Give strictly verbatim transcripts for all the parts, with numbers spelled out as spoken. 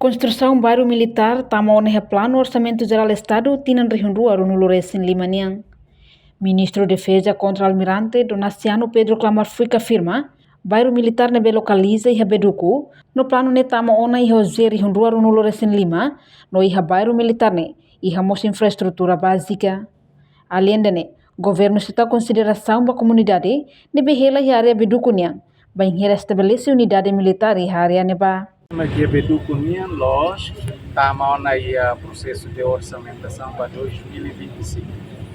Konstrusaun bairru militár tama ona iha Planu Orsamentu Jerál Estadu tinan rihun rua ruanulu resin lima nian. Ministru Defeza Kontra-Almirante Donaciano Pedro Klamar Fuik afirma, bairru militár ne'ebé lokaliza iha Beduku, no planu ne'e tama ona iha Oze rihun rua ruanulu resin lima, no iha bairru militár ne'e iha mós infraestrutura bázika. Aleinde ne'e, governu sei tau konsiderasaun ba komunidade ne'ebé hela iha área Beduku nian, bainhira estabelese unidade militár iha área ne'ebá. Mak iha Beduku nian loos, tama ona iha prosesu de orsamentasaun ba dois mil e vinte e cinco.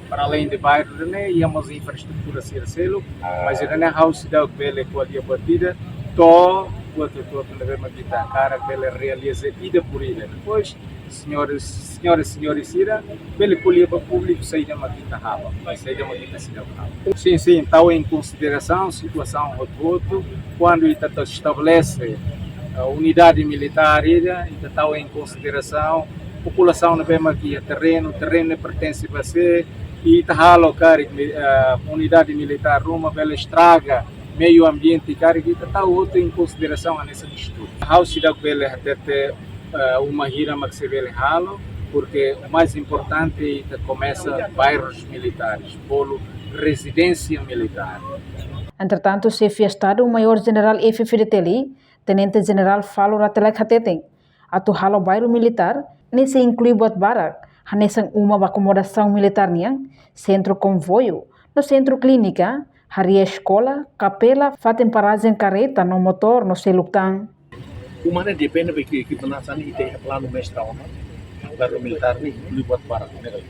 Para além de bairru ne'e, iha mós infraestrutura sira seluk, mas ida-ne'e ha'u seidauk bele ko'alia buat ida, to'o buat hotu-hotu ne'ebé mak ita hakarak bele realiza ida por ida. Depois, señores, señores, señores sira, bele ko'alia ba públiku saida mak ita halo, saida mak ita seidauk halo. Sin, sin, tau em consideração situasaun hotu-hotu, kuandu ita tau estabelese, eh, unidade militár ida, ita tau em consideração populasaun ne'ebé mak iha terrenu, terrenu ne'e pertense ba sé, i ita halo karik, eh, unidade militár ruma bele estraga meiu ambiente karik, ita tau hotu em consideração hanesan estudu. Ha'u seidauk bele hatete, eh, uma hira mak sei bele halo, porque o mais importante ita komesa bairros militares, bolu rezidénsia militár. Entretantu, Xefe Estadu Maiór Jenerál F-FDTL, Tenente Jenerál Falo Ratelak hateten, atu halo bairru militár ne'e sei inklui buat barak, hanesan uma ba akomodasaun militár nian, sentru konvoiu, no sentru klínika, harii eskola, kapela, fatin parajen karreta no motór no seluk tan. Uma ne'e depende ba ke, ke penasa ni ita iha planu mestra ona. Bairru militár ne'e inklui buat barak ne'e.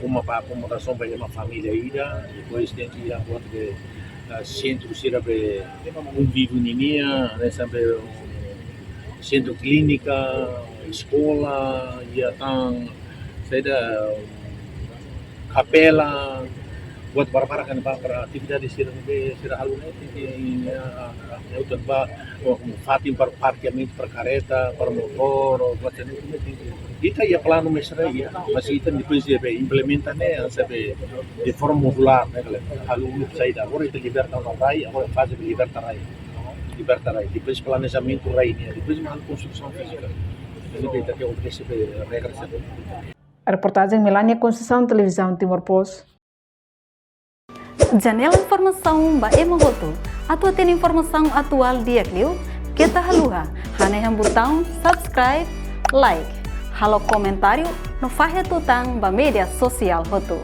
Uma ba akomodasaun ba ema família ida, depois tenke iha buat be, ah, sentru sira be konvíviu ninian, hanesan be, um, sentru klínika, eskola, iha tan, saida, kapela, buat barak-barak ne'ebá para atividade sira ne'ebé sira halo ne'e, tenke, ah, ah, ah, ne'e tan ba, oh, fatin para parkeamentu para karreta, para motór, buat sira ne'e tenke. Ita iha planu mestra iha, mas ita depois iha be implementa ne'e, hanesan be de forma modulár, ne'e, kala, halo uluk saida. Agora ita liberta ona rai, agora faze liberta rai. Liberta rai. Depois planejamentu rai ne'e, depois mak konstrusaun fízika. Ne'ebé ita tenke obedese be regras. Reportajen Melania Conceição, Televizaun Timor Post. Janela informasaun ba ema hotu. Atu hatene informasaun atuál di'ak liu, keta haluha hanehan butaun subscribe, like, halo komentáriu no fahe tutan ba média sosiál hotu.